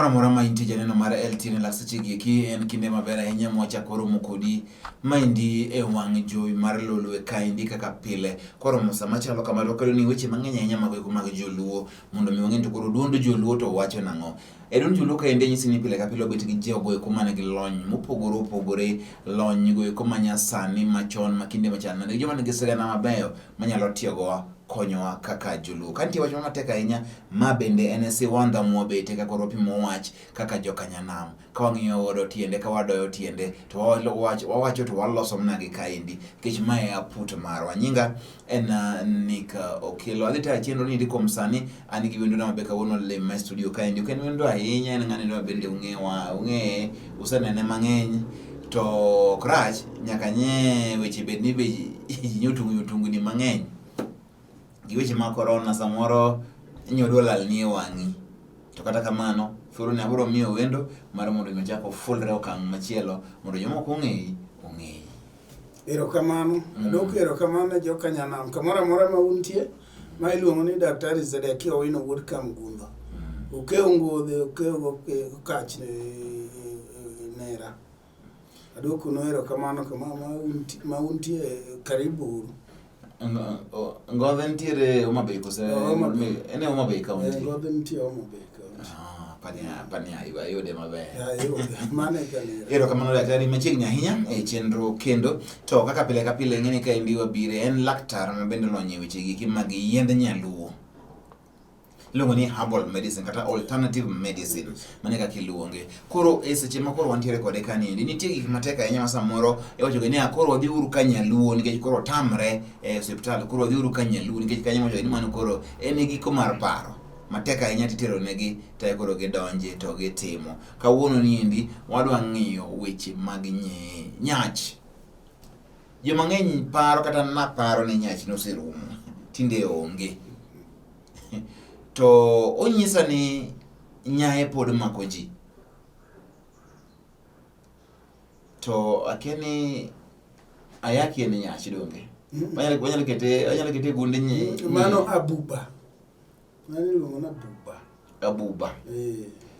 Kamoro amora ma intie janeno mar LTN lak seche gi eki en kinde maber ahinya mwachako romo kodi maendi e wang' jowi mar Lolwe kaendi kaka pile. Koromo sama chalo kama to wakelo ni weche mang'eny ahinya mago eko mag joluo mondo mi wang'e ni to koro duond joluo to wacho nang'o. E duond joluo kaendi anyisi ni pile ka pile obet gi jogo eko man gi lony mopogore opogore, lony go eko manyasani, machon, ma kinde machal nade, joma nigi sigana mabeyo manyalo tiegowa konyowa kaka joluo. Ka nitie wach moro matek ahinya, ma bende en siwandha mwabete ka koro wapimo wach kaka jokanyanam. Ka wang'iyo godo tiende, ka wadoyo tiende, to wawacho to waloso mana gi kaendi, nikech mae e aput marwa. Nyinga en Nick Okello. Adhi tayo chenro ni kuom sani, an gi wendona maber kawuono lima e studio kaendi. Ok en wendo ahinya, en ng'aneno ma bende ung'ewa, ung'eye, usenene mang'eny. To ok rach, nyaka nye weche bed ni be ji nyotungni otungni mang'eny. Gi weche mag korona samoro nyodwa lalni e wang'i. To kata kamano, thuolo ni abiro miyo wendo mar mondo mi ochak ofulre okang' machielo mondo jomoko ong'eyi, ong'eyi. Erokamano. Adwoko erokamano ne joka Nyanam kamoro amora ma untie. Ma iluongo ni Daktari Zedekia Owino wuod Kamgundho. Okew ngodhe, okew okach nera. Adwoko nu erokamano kama ma untie karibu uru. Ngodhe nitiere Homa Bay kose? Homa Bay. En e Homa Bay County. Ngodhe nitie Homa Bay County. Ah, pani ayude maber. Ayude. Mano e kanera. Erokamano daktari, machiegni ahinya e chenro kendo. To kaka pile ka pile ing'e ni kaendi wabire en laktar ma bende olony e weche giki mag yiend nyaluo. Iluongo ni herbal medicine kata alternative medicine, mano e kaka iluonge. Koro e seche ma koro wantiere kode kaniendi, nitie gik matek ahinya ma samoro iwacho ga ni ah, koro wadhi uru ka nyaluo nikech koro otamre e osiptal, koro wadhi uru ka nyaluo nikech kanyo iwacho ni mano koro en e giko mar paro. Matek ahinya titero negi to koro gidonje to gitimo. Kawuono niendi wadwa ng'iyo weche mag nyach. Joma ng'eny paro kata naparo ni nyach noserumo, tinde onge. To onyisa ni nyaye pod mako ji. To akia ni ayaki en nyach donge? Wanyalo kete e gunde Mano abuba. Mano iluongo ni abuba. Abuba.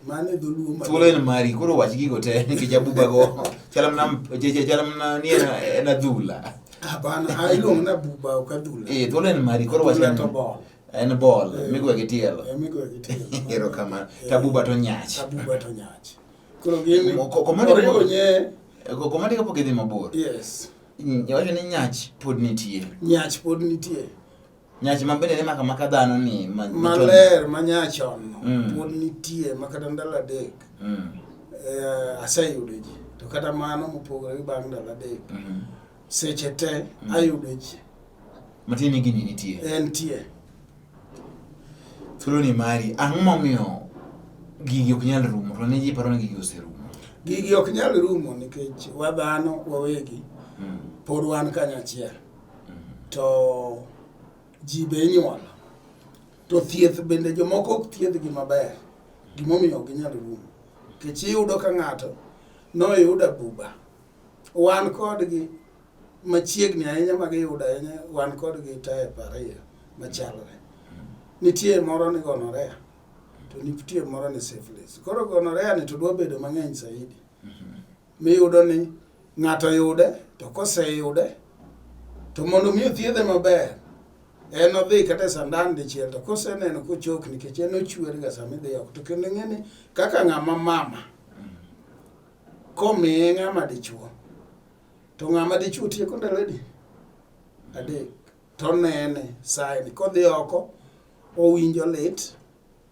Mano e dholuo ma Thuolo en mari, koro wach gigo te nikech abuba go chalo mana chalo mana ni en adhula. Hapana, iluongo ni abuba ok adhula. Thuolo en mari, koro wach Adhula to bol. En bol, migwe gi tielo. Migwe gi tielo. Erokamano. To abuba to nyach. Abuba to nyach. Koro gin oriwo nye. Komandi kapok idhi mabor. Yes. Iwacho ni nyach pod nitie. Nyach pod nitie. Nyach ma bende ne maka maka dhano ni maler ma nyachon no pod nitie ma kata ndalo adek. Aseyudo ji. To kata mano mopogore gi bang' ndalo adek. Seche te ayudo ji. Matiende ni gini nitie. Entie. Thuolo ni mari, ang'o momiyo gigi ok nyal rumo? To ne ji paro ni gigi oserumo. Gigi ok nyal rumo nikech wadhano wawegi pod wan kanyachiel. To ji be inyuolo. To thieth bende jomoko ok thiedhgi maber. Gimomiyo ok ginyal rumo. Nikech iyudo ka ng'ato noyudo abuba. Wan kodgi machiegni ahinya ma giyudo ahinya wan kodgi type ariyo machalre. Nitie moro ni gonorrhea to nitie moro ni syphilis. Koro gonorrhea ni to dwa bedo mang'eny zaidi. Miyudo ni ng'ato yude to koseyude to mondo mi othiedhe maber en odhi kata e sandan dichiel to koseneno kochok nikech en ochwer ga sama idhi oko to kendo ing'e ni kaka ng'ama mama komiye ng'ama dichuo to ng'ama dichuo tieko ndalo adi? Adek. To onene sign kodhi oko owinjo lit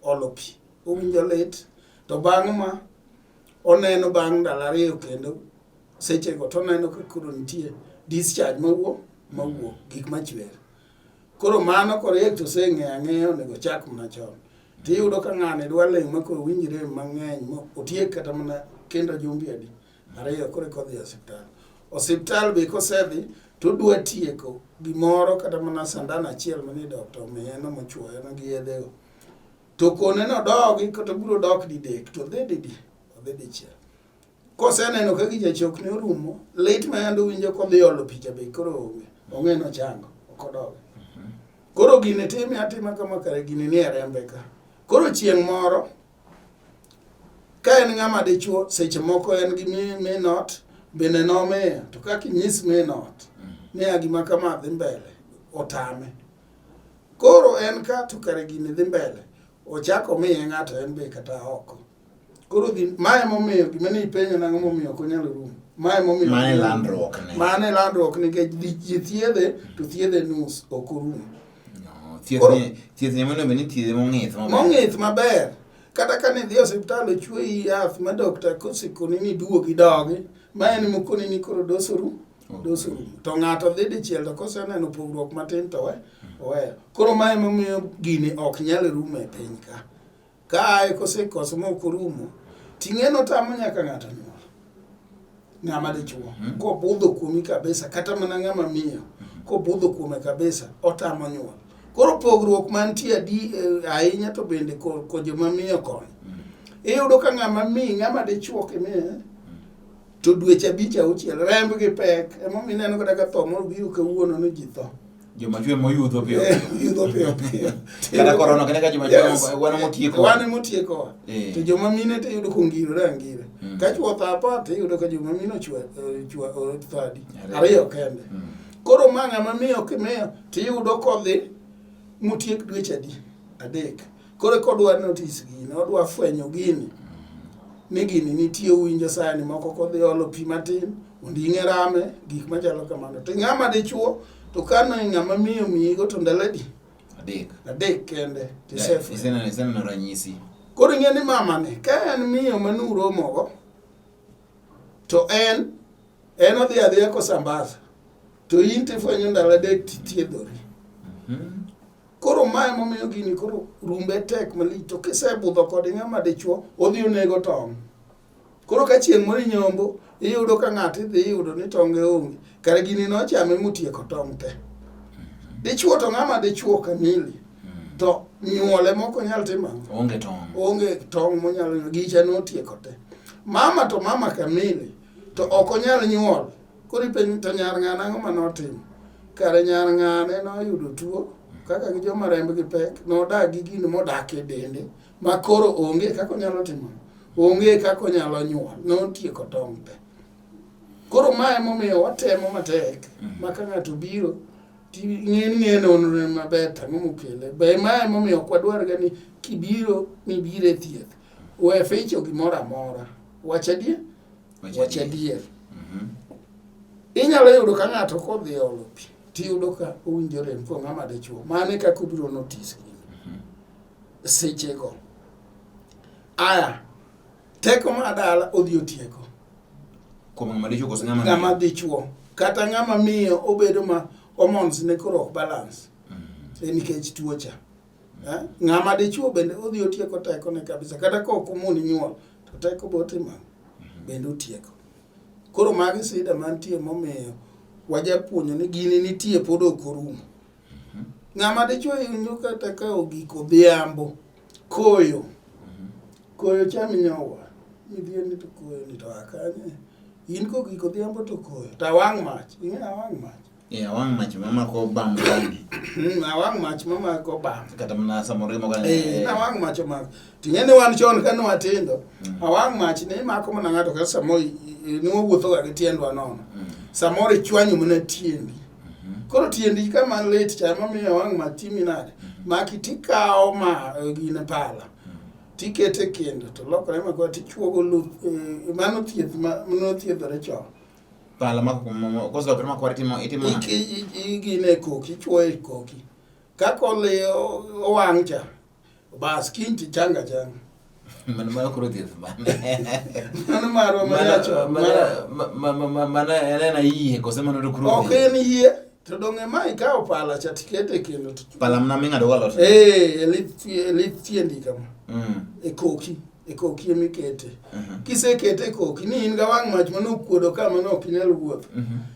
olo pi owinjo lit to bang' ma oneno bang' ndalo ariyo kendo sechego to oneno ka koro nitie discharge mawuok mawuok gik machwer. Koro mano koriek to oseng'eyo ang'eya onego ochak mana chon. Tiyudo ka ng'ani dwa ling' ma koro winj rem mang'eny ma otiek kata mana kendo jumbe adi ariyo koro eka odhi e osiptal. Osiptal be kosedhi to odwa tieko gimoro kata mana sandan achiel mane dokta omiye no mochuoye no gi yedhego. To kone nodogi kata obiro dok didek to odhi didi? Odhi dichiel. Koseneno ka gicha chokne orumo, lit ma yande owinjo kodhi olo picha be koro onge. Ong'e nochango, ok odogi. Koro gini time atima kama kare gini nie rembe ka. Koro chieng' moro Ka en ng'ama dichuo, seche moko en gi min ot bende nomiyo, to kaka inyis min ot ni a gima kama dhi mbele, otame. Koro en ka to kare gini dhi mbele, ochako omiye ng'ato en be kata oko. Koro dhi, ma emomiyo gima ne ipenjo nang'o momiyo ok onyal rumo. Ma emomiyo Mano e landruok ne. Mano e landruok nikech ji thiedhe to thiedhe nus ok orum. No, thieth ni thieth ni monego bed ni thiedhe mong'ith maber. Mong'ith maber. Kata ka ne idhi e osiptal ochweyi yath ma dokta kosekoni ni duogi dogi, ma en mokoni ni koro dos oru, dos orumo. To ng'ato dhi dichiel to koseneno pogruok matin to we, oweyo. Koro ma emomiyo gini ok nyal rumo e piny ka. Kae kosekoso ma ok orumo, ting'e notamo nyaka ng'ato nyuol. Ng'ama dichuo kobudho kuomi kabisa, kata mana ng'ama miyo kobudho kuome kabisa, otamo nyuol. Koro pogruok mantie adi ahinya to bende ko joma miyo koni. Iyudo ka ng'ama mi ng'ama dichuo kimiye to dweche 5 6 rembgi pek, emomiyo ineno kata ka tho moro biro kawuono ni ji tho. Joma chwe moyudho piyo piyo. Yudho piyo piyo. Kata korona kata ka joma chwe wan motieko. Wan motiekowa. To joma mine to iyudo kongirore angira. Ka chwo tho 10 to iyudo ka joma mine ochwe tho adi? 2 kende. Koro ma ng'ama miyo kimiyo to iyudo kodhi motiek dweche adi? 3. Koro kodwa notice gini, odwa fwenyo gini ni gini nitie, owinjo sani moko kodhi olo pi matin, onding'e rame, gik machalo kamano. To ng'ama dichuo to kane ng'ama miyo miyigo to ndalo adi? 3. 3 kende tisefwenyo. Iseneno ranyisi. Koro ing'e ni mamani ka en miyo manuromogo to en odhi adhiya kosambaza to in tifwenyo ndalo 3 tithiedhori. Koro mae momiyo gini koro rumbe tek malich to kisebudho kod ng'ama dichuo odhi onego tong'. Koro ka chieng' moro inyombo iyudo ka ng'ato idhi iyudo ni tonge onge. Kare gini nochame motieko tong' te. Dichuo to ng'ama dichuo kamili to nyuole moko nyal timo ang'o? Onge tong'. Onge tong' monyalo nyuol. Gicha notieko te. Mama to mama kamili to ok onyal nyuol. Koro ipenjo to nyar ng'ane ang'o manotimo? Kare nyar ng'ane noyudo tuo kaka gi joma rembgi pek nodak gi gino modak e dende ma koro onge kaka onyalo timo. Onge kaka onyalo nyuol. Notieko tong' te. Koro ma emomiyo watemo matek ma ka ng'ato biro ting'e nonro maber to ang'o mokele. Be ma emomiyo ok wadwar ga ni kibiro mibiro e thieth we ficho gimoro amora. Wach adier. Wach adier. Inyalo yudo ka ng'ato kodhi olo pi tiyudo ka owinjo rem ko ng'ama dichuo. Mano e kaka obiro notice gini. Sechego. Aya, teko ma dala odhi otieko. Kuom ng'ama dichuo koso ng'ama Ng'ama dichuo. Kata ng'ama miyo obedo ma hormones ne koro ok balance. Nikech tuo cha. Ng'ama dichuo bende odhi otieko teko ne kabisa. Kata ka ok omoni nyuol to teko be otimo bende otieko. Koro magi sida mantie momiyo wajapuonjo ni gini nitie pod ok orumo. Ng'ama dichuo iwinjo kata ka ogik odhiambo koyo koyo chami nyowa midhier ni to koyo ni to akanye in kogik odhiambo to koyo to awang' mach ing'e awang' mach. Awang' mach mamako bam koni. Awang' mach mamako bam. Kata mana samoro imo ka. Awang' mach omako. Ting'e ni wan chon kane watindo, awang' mach ne imako mana ng'ato ka samoro ne wawuotho ga gi tiendwa nono. Samoro ichwanyo mana tiendi. Koro tiendi kama lit cha emomiyo awang' mach timi nade? Maki tikawo ma gine pala. Tikete kendo to lokore makwar tichuogo luth mano thieth ma nothiedhore chon. Pala ma koselokore makwar itimo itimo Igine e koki, ichuoye e koki. Kaka oliyo owang' cha, bas kiny tichanga changa. Mano koro thieth mane? Mano marwa ma nyachon. Mano en en yie kose mano to koro Ok en yie, to donge ma ikawo pala cha tikete e kendo. Pala mana ming'ado go alot. Eh, e lith tiendi kama. E koki. E koki emikete. Kisekete e koki ni in ga wang' mach mane okuodo ka mane ok inyal wuotho.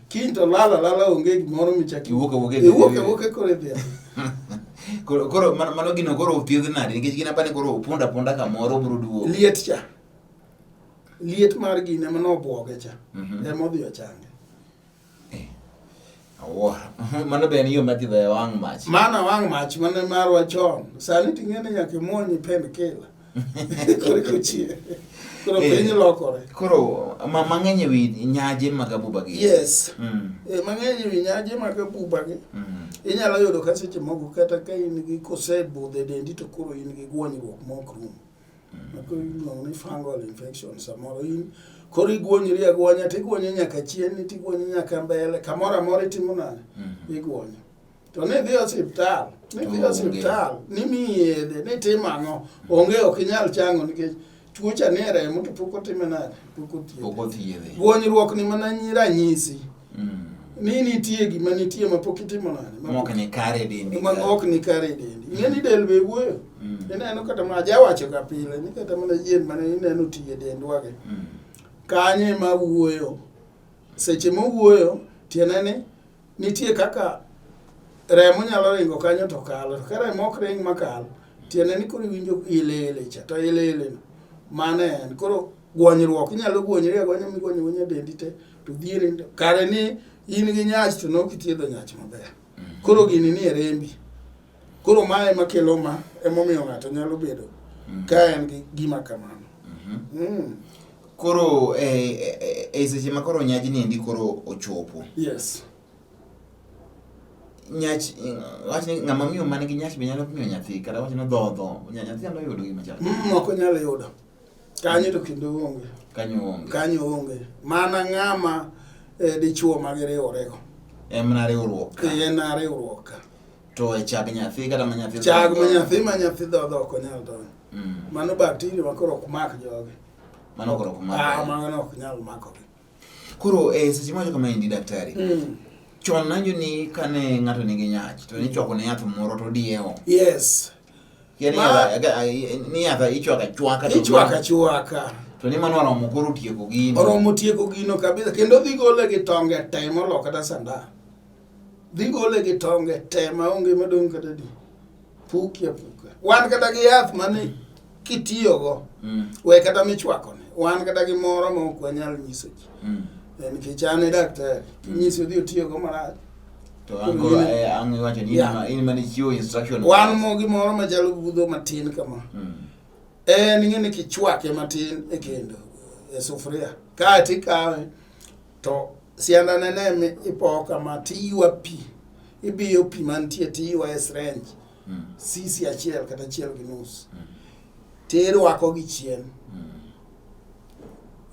Kiny to lal alala onge gimoro michako Iwuok awuoka e iwuok awuoka koro idhi. Koro mano gino koro othiedh nade nikech gin apani koro opunda punda kamoro obiro duogo. Liet cha. Liet mar gine mane obuoge cha. Ema odhi ochange. Awuoro. Mano be en yo mar thiedho e wang' mach. Mano wang' mach mane marwa chon. Sani ting'e ni nyaka imuony pen kila. Koro kochie. Koro Eh. piny lokore. Koro mang'eny e wi nyaje mag abuba gi. Yes. Mm. Mang'eny e wi nyaje mag abuba gi. Inyalo yudo ka seche moko kata ka in gi kosebudho e dendi to koro in gi gwonyruok ma ok rum. Ma koro iluongo ni fungal infection samoro in koro igwonyri agwonya tigwonyo nyaka chien tigwonyo nyaka mbele kamoro amora itimo nade igwonyo. To nidhi osiptal, nidhi To onge. osiptal, nimiyi yedhe, nitimo ang'o, onge ok inyal chango nikech tuo cha nie remo to pok otime nade, pok othiedhe. Pok othiedhe. Gwonyruok ni mana ranyisi ni nitie gima nitie ma pok itimo nade, ma Mok ni kare e dendi. ma ok ni kare e dendi. Ing'e ni del be wuoyo. Ineno kata mana ajawacho ga pile ni kata mana yien mane ineno ti e dendwa gi. Kanye ma wuoyo. Seche mowuoyo tiende ni nitie kaka remo nyalo ringo kanyo to kalo. To ka remo ok ring makal, tiende ni koro iwinjo ile ile cha to ile ile no. Mano en. Koro gwonyruok inyalo gwonyri agwonya migwony agwonya dendi te to dhieri kare ni in gi nyach to nok ithiedho nyach maber. Koro gini ni e rembi. Koro mae ema kelo ma emomiyo ng'ato nyalo bedo ka en gi gima kamano. Koro e seche ma koro nyajni endi koro ochopo. Yes. Nyach wach ni ng'ama miyo man gi nyach be nyalo miyo nyathi kata wach ni dhodho nyathi nyalo yudo gima chal. Ok onyal yudo. Kanyo to kendo onge. Kanyo onge. Kanyo onge. Mana ng'ama dichuo ma giriworego. En mana riwruok ka. En riwruok ka. To e chag nyathi kata ma nyathi Chag ma nyathi dhodho ok onyal donjo. Mano bacteria ma koro ok mak jogi. Mano koro ok mak. Mano ok nyal makogi. Koro seche mawacho kama endi daktari. Chon nanjo ni kane ng'ato nigi nyach to nichwako ne yath moro to diewo. Yes. Yani ni yath ichwako achwaka. Ichwako achwaka. To ni mano oromo koro tieko gino. Oromo tieko gino kabisa kendo dhi gole gi tonge te molo kata sandan. Dhi gole gi tonge te maonge madong' kata di. Puki apuka. Wan kata gi yath mane kitiyogo. We kata michwako ne. Wan kata gi moro ma ok wanyal nyiso ji. Nikech an e daktari. Kinyiso dhi otiyogo marach. To an koro ang' iwacho ni in mane ichiwo instruction. Wan mo gi moro machalo budho matin kama. En ing'e ni kichwake matin e kendo e sufuria. Kae tikawe to siandane ne ipoko kama tiywa pi. Ibiyo pi mantie tiywa e syringe. Sisi achiel kata achiel gi nus. Tirwako gi chien.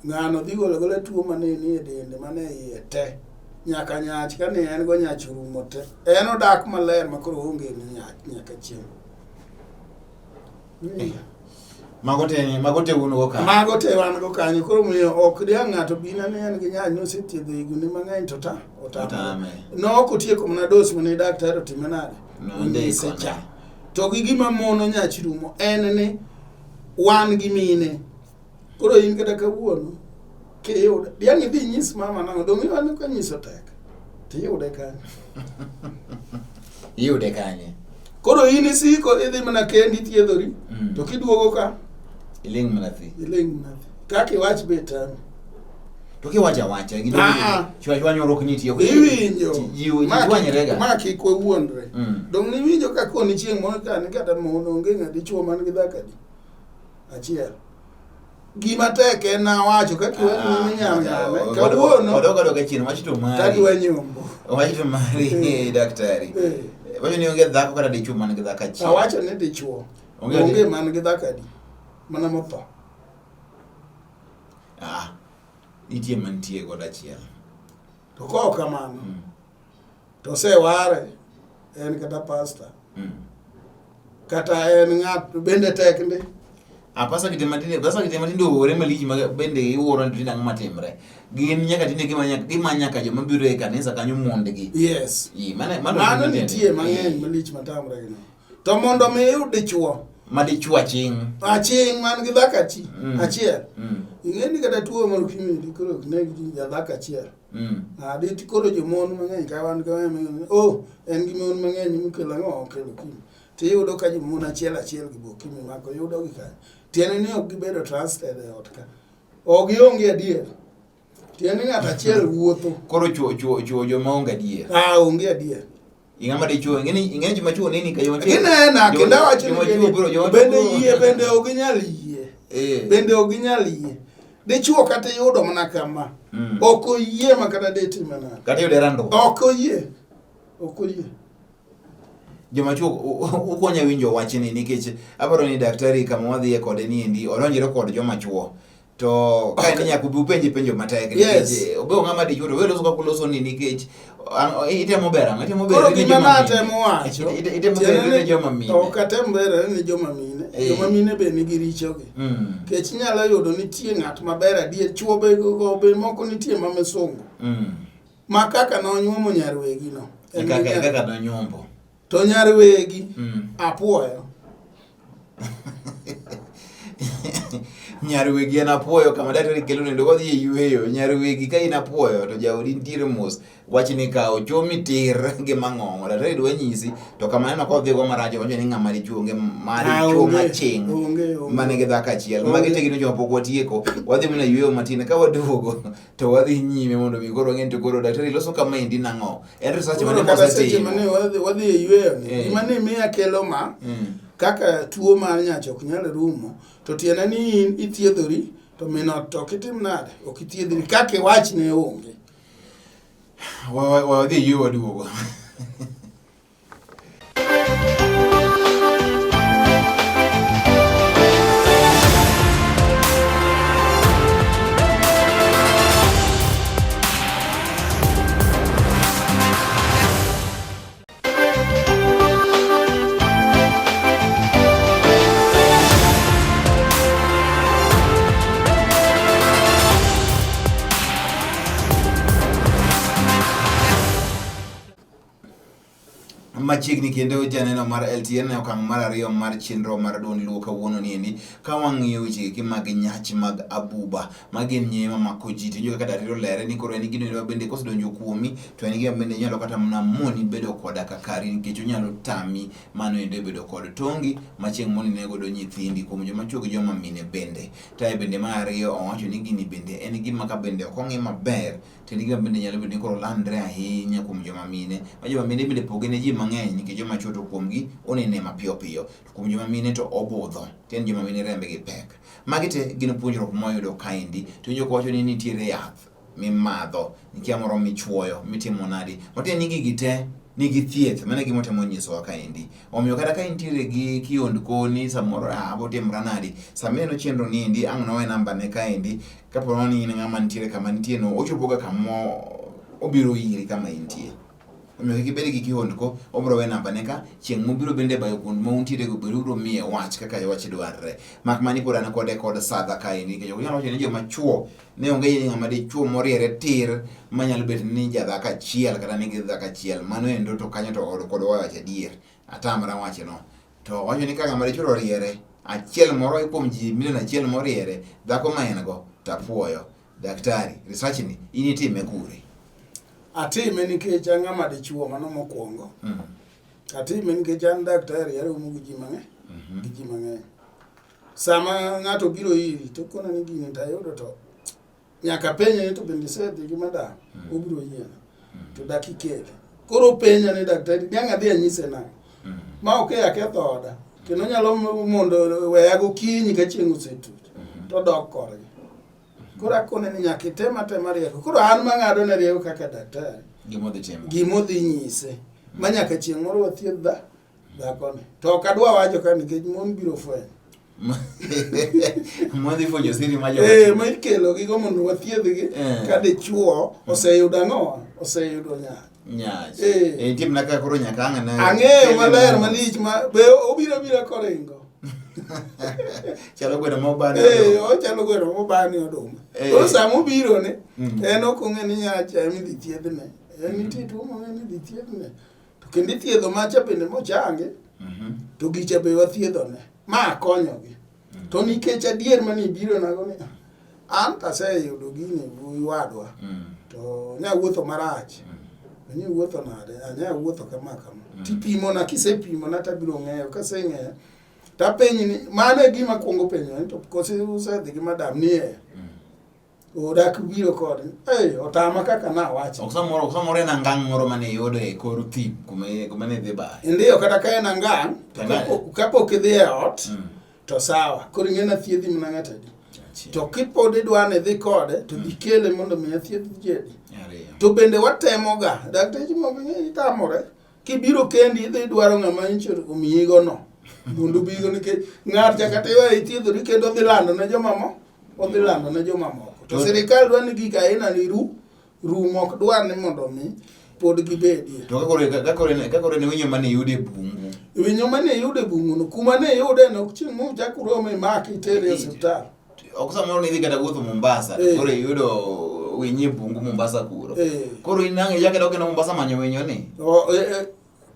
Ng'ano dhi golo agola tuo mane ni e dende mane iye te. Nyaka nyach kane en go nyach orumo te. En odak maler ma koro onge ni nyach nyaka chieng'. Mago te un go kanyo. Mago te wan go kanyo. Koro miyo ok diang' ng'ato bina ni en gi nyach nosethiedho higni mang'eny to ta otame. No ok otieko mana dos mane daktari otime nade. Onyise cha. To gi gima mono nyach rumo en ni wan gi mine. Koro in kata kawuono kiyudo diang' idhi nyis mama nang'o dong' iwaneno ka nyiso tek tiyude kanye. Iyude kanye. Koro in isiko idhi mana kendi ithiedhori to kiduogo ka iling' mana thi. Iling' mana thi. Kaka iwach be tami. To kiwacho awacha gi chwanyruok nitie. Iwinjo. Ji chwanyre ga. Ma kik wawuondre. Dong' niwinjo ka koni chieng' moro ka ni kata mon onge ng'a dichuo man gi dhako adi? Achiel. Gima tek en awacho kaka iwacho ni nyam nyame. Kawuono. Wadogo adoga chien wach to mari. Tadwa nyombo. Wach to mari daktari. Wacho ni onge dhako kata dichuo man gi dhako achiel. Awacho ni dichuo. Onge man gi dhako adi? Mana motho. Nitie mantie godo achiel. To kok kamano. To oseware en kata pastor. Kata en ng'at bende tek ndi. Pasa kite matinde oore malich ma bende iwuoro ni tinde ang'o matimre. Gin nyaka tinde gima nyaka joma biro e kanisa kanyo mondgi. Yes. Mano nitie mang'eny malich matamre gino. To mondo mi iyud dichuo. Ma dichuo aching'. Aching' man gi dhako achiel. Ing'e ni kata tuo mar ukimwi koro ok neg ji ja dhako achiel. Adi koro jomon mang'eny ka wan ka oh en gi mon mang'eny mokelo ang'o okelo ukimwi. Tiyudo ka jomon achiel achiel gi bo ukimwi mako yudo gi kanyo. Tiende ni ok gibedo trusted e ot ka. Ok gionge adier. Tiende ni ng'ato achiel wuotho. Koro chuo joma onge adier. Onge adier. Ing'ama dichuo, ing'eni joma chuo neni ka joma chuo. Ginena kendo awacho ni bende yie bende ok ginyal yie. Eh. Bende ok ginyal yie. Dichuo kata iyudo mana kama. Ok oyie ma kata ditime nade. Kata iyude rando. Ok oyie. Ok oyie. Joma chuo ukonya winjo wachni nikech aparo ni daktari kama wadhiye kode ni endi odonjre kod joma chuo. To ka en nyaka ubi upenje penjo matek Yes. nikech obe ng'ama dichuo to we loso kaka uloso ni nikech itemo ber ang'o? Itemo ber Koro ne gima joma mine. natemo wacho. Itemo ber ne joma mine. Ok atem ber ne joma mine. Eh. Joma mine be nigi richogi. Nikech inyalo yudo nitie ng'at maber adier, chuo be go be moko nitie ma misungu. Ma kaka nonyuomo nyar wegi no. E En kaka gi e nyar- kaka nonyombo. To nyar wegi apuoyo. Nyar wegi en apuoyo kama daktari kelo nendo wadhi e yueyo. Nyar wegi ka in apuoyo to jaodi nitiere mos. Wach ni kawo chomi tir gi mang'ong'o. Daktari dwa nyisi to kama aneno kodhi go marach wacho ni ng'ama dichuo onge ma Ah, dichuo onge, maching onge, onge. mane gi dhako achiel. Onge. Magi te gin weche mapok watieko. Wadhi mana yueyo matin ka waduogo to wadhi nyime mondo mi koro wang'e ni to koro daktari loso kama endi nang'o. En research mane Koro kata seche mosetimo. mane wadhi e yueyo ni, Eh. gima ne miya kelo ma, kaka tuo mar nyach ok nyal rumo, to tiende ni in ithiedhori, to min ot to ok itim nade? Ok ithiedhri. Kaka iwach ne onge. Wadhi e yueyo waduogo. Machiegni kendo janeno mar LTN e okang' mar ariyo mar chenro mar duond Luo kawuono ni endi ka wang'iyo weche gi mag nyach mag abuba ma gin nyie mamako ji to kaka daktari olere ni koro en gino bende kosedonjo kuomi to en gima bende nyalo kata mana moni bedo koda kakari nikech onyalo tami mano endo e bedo kod tongi ma chieng' moro ine godo nyithindi kuom joma chuo gi joma mine bende. To bende mar ariyo owacho ni gini bende en gima ka bende ok ong'i maber to en gima bende nyalo bedo ni koro landre ahinya kuom joma mine. Ma joma mine bende poge ne ji mang'eny nikech joma chuo to kuomgi onene mapiyo piyo. To kuom joma mine to obudho. Tiende joma mine rembgi pek. Magi te gin puonjruok mwayudo kaendi. To iwinjo kowacho ni nitiere yath mimadho, nikia moro michuoyo, mitimo nadi. Matiende ni gigi te nigi thieth, mano e gima otemo nyisowa kaendi. Omiyo kata ka intiere gi kiondko ni samoro ah, abotimra nadi, sama ineno chenro ni endi ang' nowe namba ne kaendi, kapo ni in ng'ama nitiere kama nitie no, ochopoga kama obiro iri kama intie. Omiyo kik ibed gi kihondko, obiro we namba ne ka, chieng' mobiro bende bayo kuond ma untiere go bende ubiro miye wach kaka wach dwarre. Mak mana ni pod an kode kod sadha kaendi, nikech ok inyal wacho ni joma chuo ne onge ng'ama dichuo moriere tir manyalo bet ni jadhako achiel kata nigi dhako achiel. Mano endo to kanyo to od kod wacho adier. Atamra wacho no. To wacho ni ka ng'ama dichuo oriere, achiel moro kuom ji milion achiel moriere, dhako ma en go, tapuoyo. Daktari, research ni in itime kure? Atime nikech an ng'ama dichuo, mano mokwongo. Atime nikech an daktari, aromo gi ji mang'eny, gi ji mang'eny. Sama ng'ato biro iri to kona ni gini to ayudo to nyaka penje ni to bende isedhi gi madam, obiro yiena. To dak ikele. Koro openja ni daktari, niang' adhi anyise nang'o? Ma ok aketho oda. Kendo nyalo mondo weya gokinyi ka chieng' osetuch. To odok korgi. Koro akone ni nyaka item atema rieko. Koro an mang'ado ne rieko kaka daktari. Gima odhi timo. Gima odhi nyise. Ma nyaka chieng' moro wathiedh dhakoni. To ok adwa wacho ka nikech mon biro fwenyo. Mon dhi fwenyo siri ma joma Eh, chuo. ma ikelo gigo mondo wathiedhgi Eh. ka dichuo oseyudo ang'o? Oseyudo nyach. Nyach. Eh. Eh, nitie mana kaka koro nyaka ang' ne. Ang'eyo maler malich ma be obiro abira koringo. Chalo gweno mobani. Eh, ochalo gweno mobani oduma. Eh. Koro sama obiro ni, en ok ong'e ni nyach ema idhi thiedhne. En nitie tuo mong'e ni idhi thiedhne. To kendo ithiedho macha bende mochange, to gicha be wathiedhone. Ma akonyogi. To nikech adier mane ibiro nago ni, an to aseyudo gini wuoyi wadwa. To nya wuotho marach. Ni wuotho nade? Anya wuotho kama kama. Tipimona, kisepimona tabiro ng'eyo. Kaseng'eyo, tapenji ni, mano e gima akwongo penjo ni to kose usedhi gi madam ni e. Odak biro kode. Eh, otama kaka nawacho. Ok samoro, ok samoro en angang' moro mane iyudo e kor thim kuma kuma ne idhi baye. Ndiyo kata ka en angang', to Angang'. kapok idhi e ot, To sawa, koro ing'e nathiedhi mana ng'ato adi. To kipod idwa ni idhi kode, to dhi kele mondo mi athiedh ji adi. To bende watemoga, dakteche moko ing'e ni tamore. Kibiro kendi idhi dwaro ng'ama nyicho omiyigo no. Mondo ubigo nikech ng'at cha kata iwe ithiedhori kendo odhi lando ne jomamoko, odhi lando ne jomamoko. To sirikal dwa ni gik aina ni ru rum ok dwar ni mondo mi pod gibedie. To ka koro ne winyo mane iyudo e bungu. Winyo mane iyudo e bungu no, kuma ne iyude no, chieng' muchak urome imake itere e osiptal. Ok samoro ne idhi kata wuotho Mombasa, Eh. koro iyudo winyo e bungu Mombasa kuro. Eh. Koro in ang' ichak idok kendo Mombasa manyo winyo ni. O, e, e,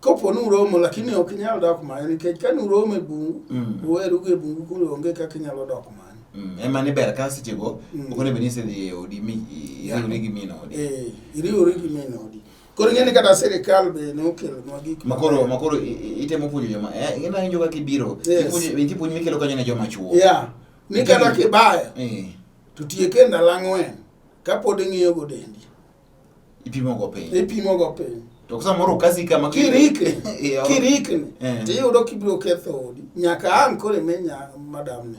kopo ni uromo lakini ok inyal dok manye nikech ka nuromo e bungu uweru go e bungu koro onge kaka inyalo dok manye. Ema ni ber ka sechego ok onego bed ni isedhi e odi mi iriwri gi min odi. Eh, iriwori gi min odi. Koro ing'e ni kata sirikal be nokelonwa gik Makoro makoro itemo puonjo joma ing'e awinjo kaka ibiro. Yes. Ipuonjo nitie puonj mikelo kanyo ne joma chuo. Yeah. Ni kata kibayo to tiek e ndalo ang'wen kapod ing'iyo go dendi. Ipimo go piny. Ipimo go piny. To samoro kasi kama Kirikni, Eh, kirikni Eh. tiyudo kibiro ketho odi. Nyaka ang' koro imenya madam ni.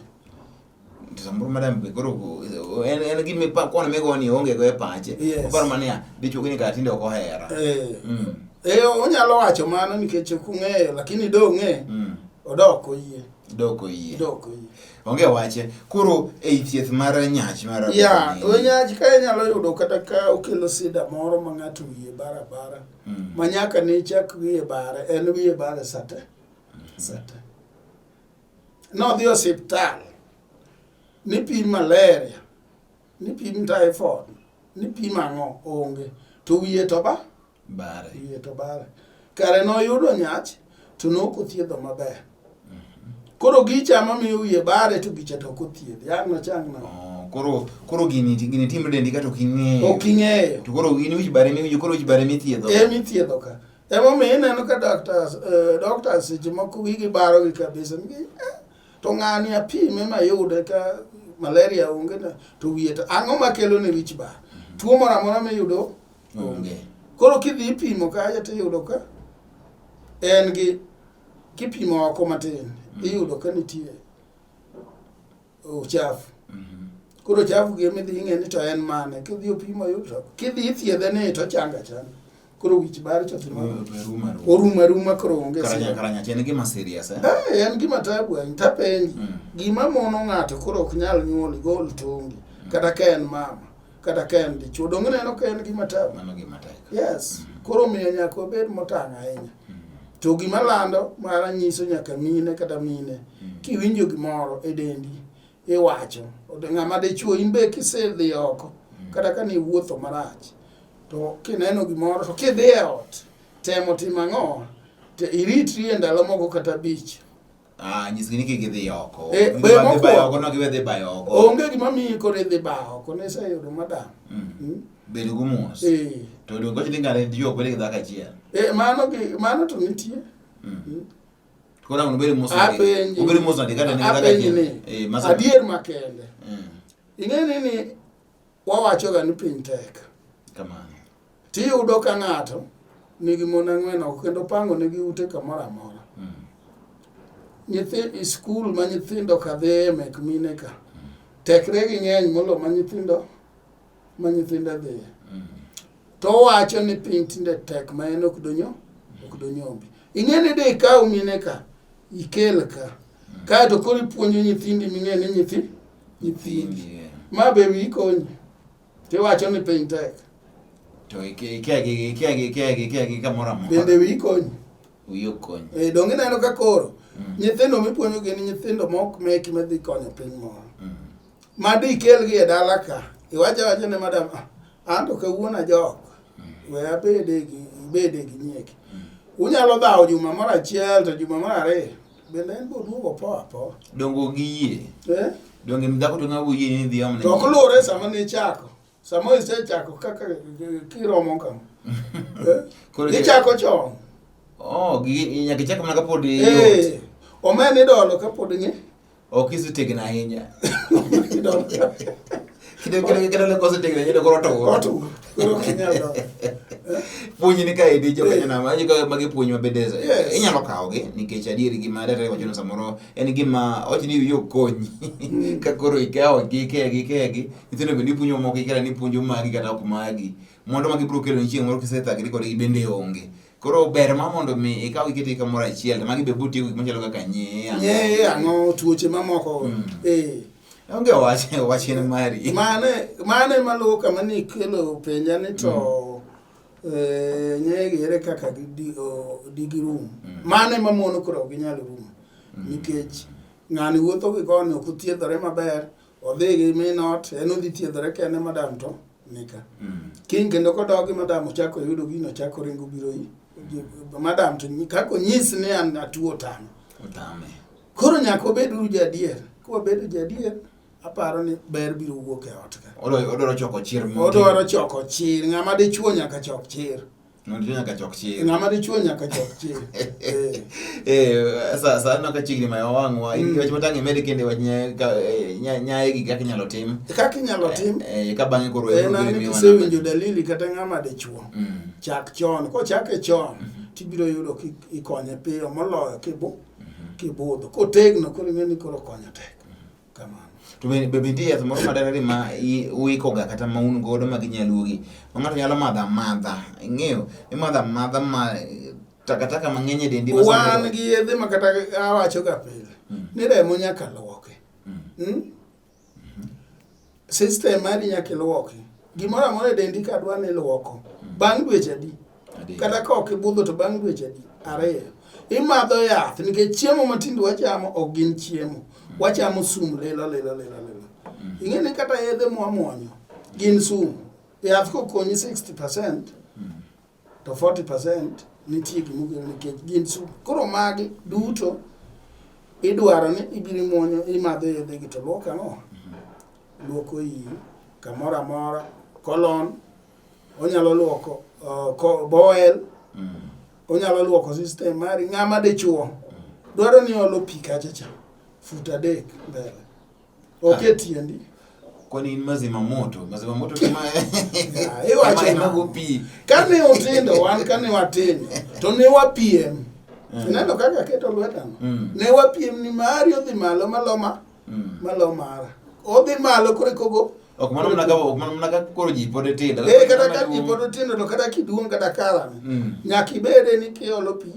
To samoro madam be koro en en gima kwan migo ni oonge go e pache. Yes. Oparo mana niya, dichuo ni kata tinde ok ohera. Eh. Eh, onyalo wacho mano nikech ok ung'eyo, lakini do ong'e, odok oyie. Dok oyie. Dok oyie. Onge wache. Koro ei thieth mar nyach mar Ya, nyach ka inyalo yudo kata ka okelo sida moro ma ng'ato wiye bara bara. Ma nyaka ne chak wiye bare, en wiye bare sate. Sate. Nodhi osiptal, nipim malaria, nipim typhoid, nipim ang'o, onge. To wiye to ba? Bare. Wiye to bare. Kare noyudo nyach, to nok othiedho maber. Koro gicha mamiyo wiye bare to gicha to ok othiedhi. Ang' nochang nang'o? Oh, koro koro gini gini timre dendi kata ok ing'eyo. Ok ing'eyo. To koro in wich bare miwinjo koro wich bare mithiedho. Ema ithiedho ka. Emomiyo ineno ka doctors, doctors seche moko wigi barogi kabisa. Nikech, to ng'ani apime mayude ka malaria onge na to wiye to ang'o makelo ne wich bar? Tuo moro amora miyudo onge. Koro kidhi ipimo kacha tiyudo ka en gi kipimo oko matin iyudo ka nitie uchafu. Koro uchafu gi ema idhi ing'e ni to en mane. Kidhi opimo yudo kidhi ithiedhe ni to ochanga achanga. Koro wich bar cha timo Orumo aruma. orumo aruma koro onge Kara sida. kara nyach en gima serious eh. Eh, en gima tabu ahinya tapenji gima mono ng'ato koro ok nyal nyuol igol tongi kata ka en mama kata ka en dichuo donge ineno ka en gima tabu. Mano gima tek. Yes, koro omiyo nyaka wabed motang' ahinya. To gima lando mara nyiso nyaka mine kata mine kiwinjo gimoro e dendi iwacho ng'ama dichuo in be kisedhi oko kata ka niwuotho marach to kineno gimoro to kidhi e ot temo timo ang'o to iritri e ndalo moko kata abich. Ah, nyisgi ni kik idhi oko. Eh, Gidhi be dhi mokwongo. bayo oko, no giwe dhi bayo oko. Onge gima miyi koro idhi bayo oko niseyudo madam. Bedo go mos. Eh. To donge wacho ni ng'ane ji ok bed gi dhako achiel. Eh, mano gi mano to nitie. Koro ang' obed mos nade? Apenji. Obed mos nade kata ne gi dhako Apenji achiel? ni. Eh, masa- Adier makende. Ing'e ni ni wawachoga ni piny tek. Kamano. Tiyudo ka ng'ato nigi mon ang'wen oko kendo pango negi ute kamoro amora. Nyithi skul ma nyithindo ka dhiye mek mine ka. Tekre gi ng'eny molo ma nyithindo ma nyithindo dhiye. To owacho ni piny tinde tek ma en ok donyo ok donyombi. Ing'e ni de ikaw mine ka ikel ka. Kaeto koro ipuonjo nyithindi ming'e ni nyithi nyithindi. Yeah. Ma be wiyi konyi. Tiwacho ni piny tek. To ikia gi ikia gi ikia gi ikia gi kamoro amora. Bende wiyi konyi. Wiyi ok konyi. Eh, donge ineno ka koro nyithindo mipuonjo gin nyithindo mok meki madhi konyo piny moro. Ma di ikelgi e dala ka, iwacho awacha ne madam, "Ah, an to kawuono ajok, we abede gi ibede gi nyieki. Unyalo dhawo juma moro achiel to juma mar ariyo, bende en boduogo po apoa. Dongo gi yie. Eh? Donge dhako to ng'awo yie ni dhi omne. To ok luwore sama ne ichako. Sama isechako kaka kiromo kama. Eh? Koro Ichako chon. Oh, gi nyaka ichak mana kapod yot. Eh, omena idolo kapod ng'i. Ok isetegno ahinya. Idolo. Kinde kinde kinde le kose tegno nyithindo koro otur. Otur. Koro ok inyal donjo. Puonj ni kaendi jokanyo nama ka magi puonj mabende Yes. inyalo kawogi nikech adieri gima daktari wacho ni samoro en gima owacho ni wiyi ok konyi ka koro ikawogi ikegi ikegi nyithindo bende ipuonjo moko ikela ni ipuonjo magi kata ok magi mwandu ma gibiro kelo ni chieng' moro kisethagri kodgi bende onge koro ber ma mondo mi ikaw iketgi kamoro achiel to magi be biro tieko gik machalo kaka nyeye ang'o. Nyeye ang'o tuoche mamoko. Eh. Onge wach wach en mari. Mane mane maluwo kama ni ikelo penja ni to nyege ere kaka digirum. Mane mamono koro ok ginyal rumo. Nikech ng'ani wuotho gi koni ok othiedhore maber, odhi gi min ot, en odhi thiedhore kende madam to nika. Kiny kendo kodok gi madam ochako oyudo gino ochako oringo obiro madam to kaka onyis ni an atuo otame. Otame. Koro nyaka wabed uru jadier. Ka wabedo jadier, aparo ni ber biro wuok e ot ka. Odwaro choko chir. Odwaro choko chir. Ng'ama dichuo nyaka chok chir. Ng'ama dichuo nyaka chok chir. Ng'ama dichuo nyaka chok chir. Eh, sa sa no ka chiegni mayo wang'wa. In wach matang' imed kende wach nyaye gi kaka inyalo tim. Kaka inyalo tim. Eh, ka bang'e koro En an kisewinjo dalili kata ng'ama dichuo. Chak chon. Kochake chon, tibiro yudo kikonye piyo moloyo kibu. Kibudho. Kotegno koro ing'e ni koro konyo tek. Kamano. To be nitie yath moro madwarore ma uikoga kata ma un godo ma ginyaluogi ma ng'ato nyalo madho amadha ing'eyo imadho amadha ma takataka mang'eny e dendi ma Wan gi yedhe ma kata awacho ga pile ni remo nyaka luoki. System mari nyaka iluoki. Gimoro amora e dendi ka dwa ni iluoko. Bang' dweche adi? Kata ka ok ibudho to bang' dweche adi? 2. Imadho yath nikech chiemo ma tinde wachamo ok gin chiemo. Wachamo sum lilo lilo lilo lilo. Ing'e ni kata yedhe mwamuonyo gin sum. Yath kokonyi 60% to 40% nitie gimokelo nikech gin sum. Koro magi duto idwaro ni ibiro imuonyo imadho yedhe gi to luoko ang'o? Luoko iyi kamoro amora, colon, onyalo luoko bowel, onyalo luoko system mari. Ng'ama dichuo dwaro ni olo pi kacha cha fut 3 mbele ok e tiendi. Kwani in mazima moto mazima moto kama iwacho ema go pi. Kane utindo wan kane watindo to ne wapiem. Ineno kaka aketo lwetano? Ne wapiem ni mari odhi malo malo ma malo mara. Odhi malo koro ikogo. Ok mano mana ka ok mano mana ka koro ji pod tindo. Eh, kata ka ji pod tindo to kata kiduong' kata karani. Nyaka ibede ni kiolo pi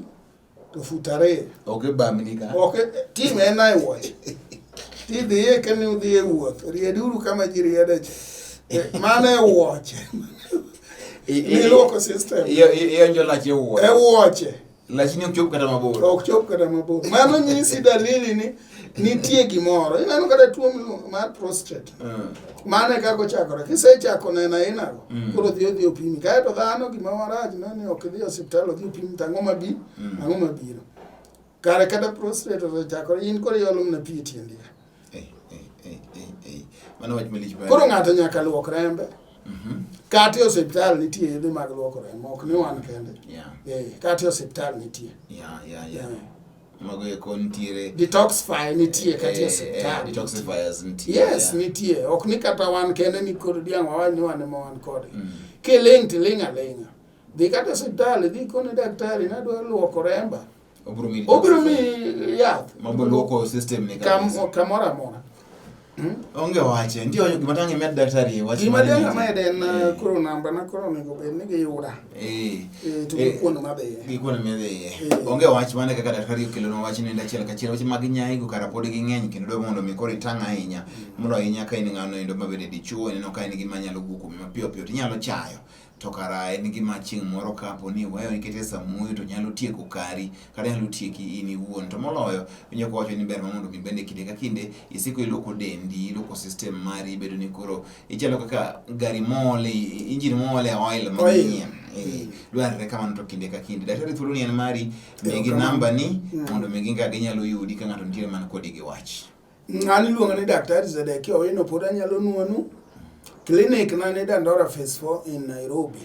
to fut 2. Ok ibamni ka. Ok tim en e wuoche. Tidhiye kane udhi e wuoth, rieduru kama ji riede cha. Mano e wuoche. Niluoko system. Ionjo lach e wuoche. E wuoche. Lachni ok chop kata mabor. Ok chop kata mabor. Mano nyisi dalili ni nitie gimoro. Ineno kata tuo mar prostate. Mano e kaka ochakore. Kisechako neno ainago, koro dhi odhi opimi. Kaeto dhano gima marach ne ni ok idhi e osiptal odhi opimi to ang'o mabi, ang'o mabiro. Kare kata prostate osechakore, in koro iolo mana pi e tiendi. Mano wach malich. Koro ng'ato nyaka luok rembe. Kata e osiptal nitie yedhe mag luoko remo, ok ni wan kende. Kata e osiptal nitie. Mago eko nitiere. Detoxify nitie kata e osiptal. Detoxifiers nitie. Yes, nitie. Ok ni kata wan kende ni kod diang' wawach ni wan ema wan kodgi. Kiling' tiling' aling'a. Dhi kata e osiptal, idhi ikone daktari nadwa luoko remba. Obiro miyi yath. Mabiro luoko system ni kabisa. Kamoro amora. Onge wache. Nitie wacho gima tang' imed daktari wach. Gima dang' amed en koro namba na koro onego bed ni giyuda. To gi kuond madhiye. Gi kuond midhiye. Onge wach mane kaka daktari okelonwa wach ni achiel kachiel weche mag nyayi go kara pod ging'eny kendo dwa mondo mi koro itang' ahinya. Mondo ahinya ka in ng'ano endo mabende dichuo ineno ka en gima nyalo wuok kuomi mapiyo piyo tinyalo chayo. To kara en gima chieng' moro kapo ni iweyo ikete samuoyo to nyalo tieko kari kata nyalo tieki in iwuon. To moloyo winjo kowacho ni ber ma mondo mi bende kinde ka kinde isiko iluoko dendi, iluoko system mari ibedo ni koro ichalo kaka gari moole, engine moole oil manyien. Dwarore kamano to kinde ka kinde. Daktari thuolo ni en mari, migi namba ni mondo mi gin kaka ginyalo yudi ka ng'ato nitiere man kodi gi wach. An iluonga ni Daktari Zedekia Owino pod anyalo nuonu. Clinic na ni Dandora Phase 4 in Nairobi.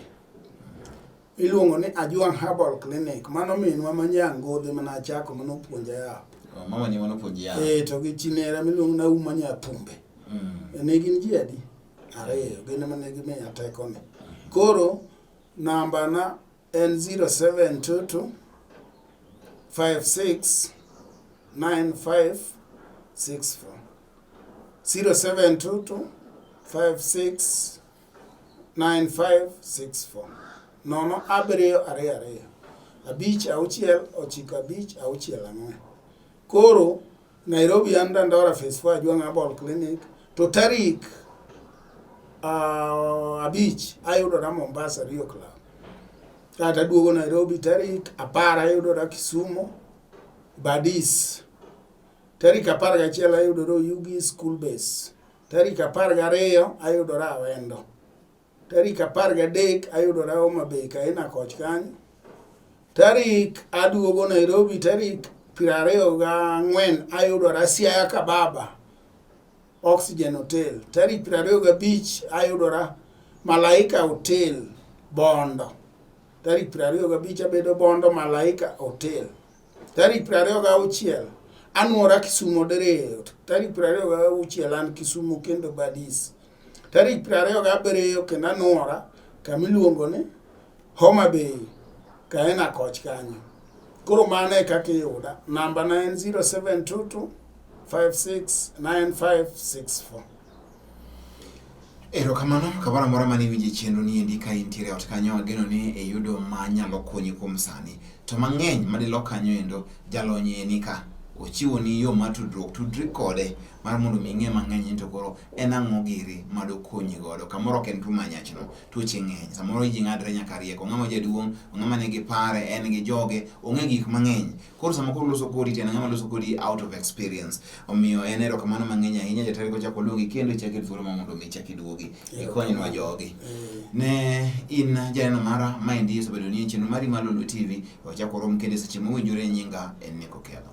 Iluongo ni Ajwang' Herbal Clinic. Mano minwa ma Nyangodhe mana achako mano puonja yath. Mama ni mano puonji yath. To gi chinera miluongo ni Auma Nyathumbe. Ne gin ji adi? Ariyo gin ema ne gimiya tekoni. Koro namba na en 0722 56 95 64. 0722 56 9564 nono abiriyo ariyo ariyo abich auchiel ochiko abich auchiel ang'wen. Koro Nairobi an Dandora Phase 4 Ajwang' Herbal Clinic to tarik 5 ayudora Mombasa Rio Club. Kata duogo Nairobi tarik 10 ayudora Kisumu Badis. Tarik 11 ayudora Oyugis School Base. Tarik 12 ayudora Awendo. Tarik 13 ayudora Homa Bay Kaina koch kanyo. Tarik aduogo Nairobi tarik 24 ayudora Siaya Kababa Oxygen Hotel. Tarik 25 ayudora Malaika Hotel Bondo. Tarik 25 abedo Bondo Malaika Hotel. Tarik 26 anuora Kisumo diriyo. Tarik 26 an Kisumo kendo Badis. Tarik 27 kendo anuora kamiluongo ni Homa Bay Kaena koch kanyo. Koro mano e kaka iyuda. Namba na en 0722 569564. Erokamano kamoro amora mane iwinje chenro ni endi ka intiere ot kanyo ageno ni iyudo ma nyalo konyi kuom sani. To mang'eny madilok kanyo endo jalony ni ka ochiwo ni yo mar tudruok tudri kode mar mondo mi ing'e mang'eny ni to koro en ang'o giri madokonyi godo. Kamoro ok en tuo manyachno, tuoche ng'eny. Samoro ji ng'adre nyaka rieko. Ng'ama jaduong', ng'ama nigi pare, en gi joge, ong'e gik mang'eny. Koro sama koro loso kodi to en ng'ama loso kodi out of experience. Omiyo en erokamano mang'eny ahinya jatari kochako luongi kendo ichak e thuolo ma mondo mi ichak iduogi ikonywa jogi. Ne in janeno mara maendi osebedo ni chenro mari mar Lolwe TV. Wachako rom kendo e seche mowinjore nyinga en Nico Kello.